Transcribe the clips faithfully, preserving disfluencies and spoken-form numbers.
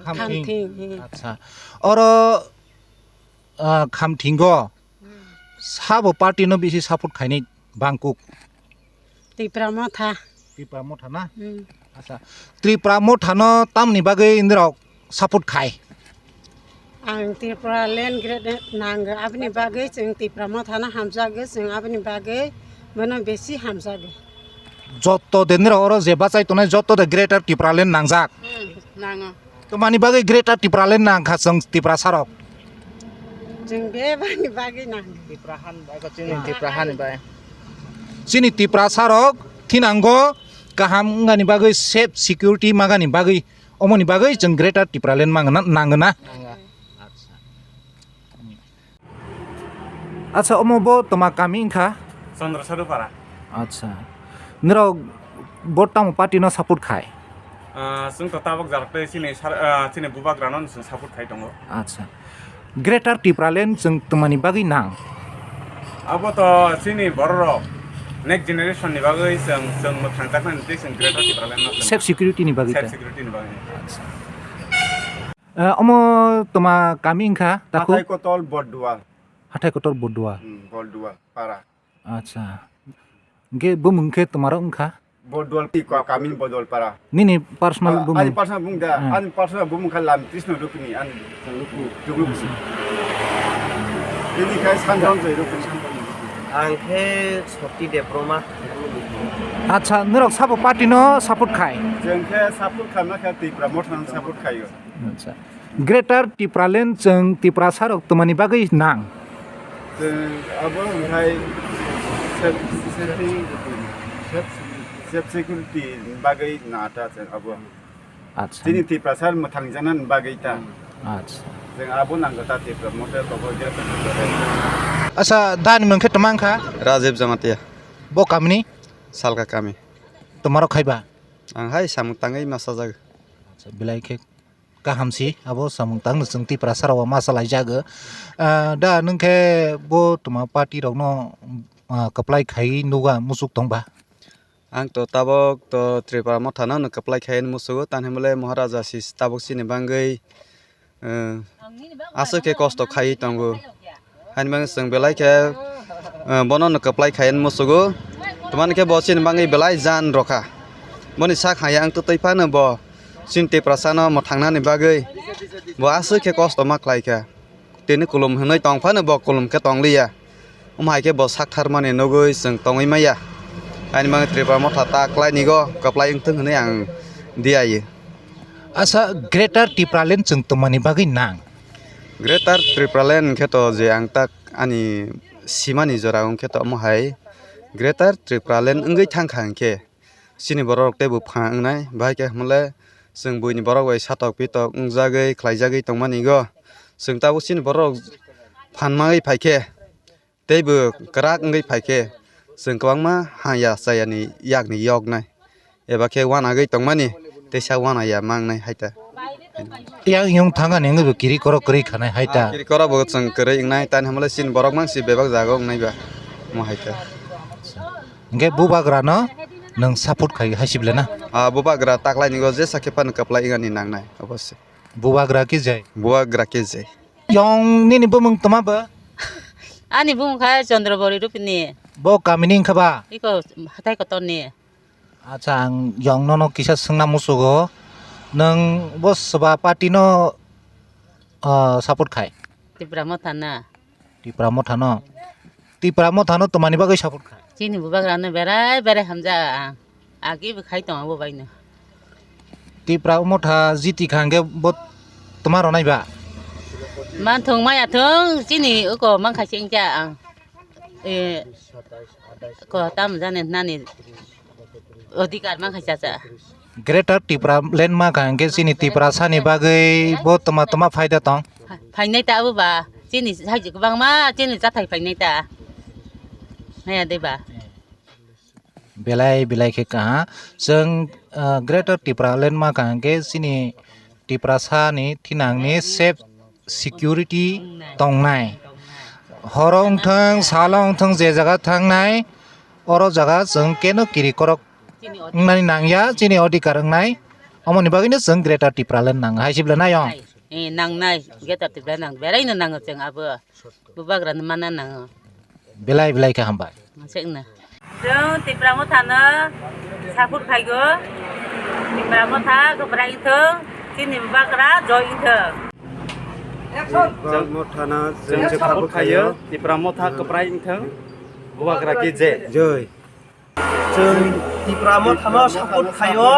Khamthing. Khamthing, hmm. Acha. Oro, ah, Khamthingo Hmm. sabo party no bisi support khainai bangkuk? Tipra Motha. Tipra Motha na? Hmm. Acha. Tripura Motha no tamni bagwi nirok support khai? Ang Tripura land grant nango, aboni bagwi chwng Tripura Motha no hamjago, chwng aboni bagwi bono besi hamjago. Jotto de nirok oro je bachai tongnai jotto de Greater Tripura land nangjak? Hmm, nango. Tamani bagwi Greater Tripura land nangkha chwng Tiprasa rok? Chwng bebani bagwi nango. Tipra han bai, chini Tipra han bai. Chini Tiprasa rok thinango kaham wngani bagwi, safe security magani bagwi, omoni bagwi chwng Greater Tipraland mangna nangna. Nangna. Acha, omo bo toma kami wngkha? Chandra Sadupara. Acha. Nirok bo tamo party no support khai? Ah, chwng to tabok jalak tei chini sar-, ah, chini bubagrano chwng support khai tongo. Acha. Greater Tipraland chwng twmani bagwi nang? Abo to chini bororok next generation ni bagwi chwng, chwng mwthang chaknani tei chwng Greater Tipraland no chwng Safe security ni bagwi safe ta? Security ni bagwi. Acha. Eh, omo toma kami wngkha, takhuk? Hathai Kotol Boddual. Hathai Kotor Boddual. Hmm, Boddual para. Acha. Hingke bumung khe twmarok wngkha? Bodol pi ko kami Bodol para. Nini personal Ah, bumung? Ani personal bumung da, Hmm. Ani personal bumung kha Lam Krishna Rukni, ani Rukni, Rukni. Ini kha Sanjang Jai Rukni. Ang khe Shakti Debbarma. Acha, norok sabo party no support khai? Jeng khe support kha na kha Tipra Motha no support khayo. Acha. Greater Tipraland chwng Tiprasa rok twmani bagwi nang? Chwng abo hai sep-, sep-, sep-, sep security bagwi nata chwng abo. Acha. Chini Tiprasa mwthang janani bagwi ta. Acha. Chwng abo nangkha ta Tipra Motha kobo je. Acha, dani mung khe twmang kha? Rajib Jamatia. Bo kamini? Salka kami. Twmarok khaiba? Ang hai samung tangwi ma sajak. Acha, belai khe kaham si, abo samung tangno chwng Tiprasa rok ma salai jago. Ah, da nwng khe bo tuma party rokno, ah, kwplai khai nuga muchuk tongba? Ang to tabok to Tripura Motha no kwplai khai musugo, tani hwnba le Maharaja si tabok chini bagwi, eh, aswk khe kosto khaiwi tongo. Haini bagwi chwng belai khe, eh, bono no kwplai khai musugo. Tamani khe bo chini bagwi belai jan rokha. Boni sak haya ang twtwi phano bo chini Tiprasa no mwthangnani bagwi bo aswk khe kosto ma khlai kha. Tini kulum hwnwi tong phano bo kulum khe tong liya. Omo hai khe bo sak tharmani nugwi chwng tongwi maya. Haini bagwi Tripura Motha ta kwlai nigo kwplai wngthung hwnwi ang diyayo. Asa Greater Tipraland chwng tongmani bagwi nang? Greater Tipraland hwnkhe to je ang tak ani simani jora hwnkhe to omo hai Greater Tipraland wngwi thangkha hwnkhe chini borok teibo pha wngnai, bahai khe hwnle chwng buini borok bai satok pitok wngjagwi khlaijagwi tongmani go. Chwng tabuk chini borok phan mangwi phaikhe, teibo kwrak wngwi phaikhe, chwng kwbangma haya chayani yakni yoknai, eba khe uanagwi tongmani teisa uanaya mangnai hai ta. Yang yung thangani wngwi bo kiri korok kwrwi khanai hai ta. Ah, kiri korok bo chwng kwrwi wngnai, tani hamle chini borok mang si bebak jaga wngnai ba, mo hai ta. Hingke bubagrano nwng support khai hai si bwle na? Ah, bubagra taklai ni go jesa khe phano kwplai wngani nangnai, obose. Bubagra khe jai? Bubagra khe jai. Yong nini bumung toma bo? Ani bumung kha Chandra Bori Rupini. Bo kamini wngkha ba? Iko hatai kotor ni. Acha, ang yong nono kisa swngna musugo. Nwng bo swba party no, ah, support khai? Tipra Motha na. Tipra Motha no. Tipra Motha no twmani bagwi support khai? Chini bubagra no berai berai hamja ang. Agi bo khai tongo bo bai no. Tipra Motha jiti kha hwnkhe bo twma rwnai ba? Man thung maya thung chini uko man khai se wngkha ang. E, ko tam jani nani odhikar man khai chacha. Greater Tipraland ma kha hwnkhe chini Tiprasani bagwi bo toma toma phaida tong? Phainai ta abo ba, chini sajwk kwbangma chini chathai phainai ta. Maya de ba. Belai belai khe kaha. Chwng, ah, Greater Tipraland ma kha hwnkhe chini Tiprasani thinangni safe security tongnai. Horo wngthang, salo wngthang, je jaga thangnai, oro jaga chwng keno kiri korok wngnani nangya, chini odhikar wngnai. Omoni bagwino chwng Greater Tipraland nang hai sibla nai ong. Eh, nang nai, Greater Tipraland nang, beraino nango chwng abo. Bubagrano mana nango. Belai belai khe hambai. Chwngno. Chwng Tipra Mothano support khaigo. Tipra Motha kwbrai wngthong, chini Bubagra joy wngthong. Tipra Mothano chwng support khaio. Tipra Motha kwbrai wngthong. Bubagra ki jai. Jai. Chwng Tipra Mothano support khaio,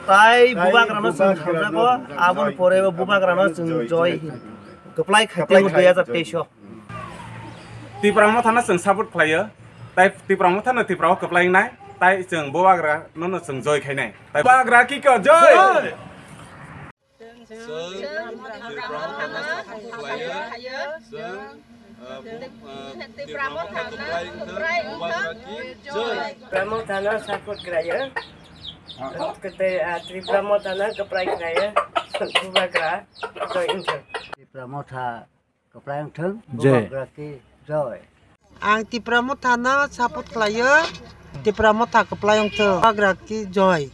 tai Bubagrano chwng hamjago, aboni pore bo Bubagrano chwng joy kwplai khaitwi dui hajar teis o. Tipra Mothano chwng support khlaio, tai Tipra Mothano Tipra o kwplai wngnai, tai chwng Bubagrano no chwng joy khainai. Tai Bubagra ki ko joy! Chwng Tipra Mothano support khlaio. Chwng, uh, bu-, uh, Tipra Motha kwbrai wngthong, Bubagra ki joy. Tipra Mothano support khlaio. Kwtwi, uh, Tipra Mothano kwbrai khlaio. Bubagra joy wngthong. Tipra Motha kwbrai wngthong. Joy. Bubagra ki joy. Ang Tipra Mothano support khlaio. Tipra Motha kwplai wngthong. Bubagra ki joy.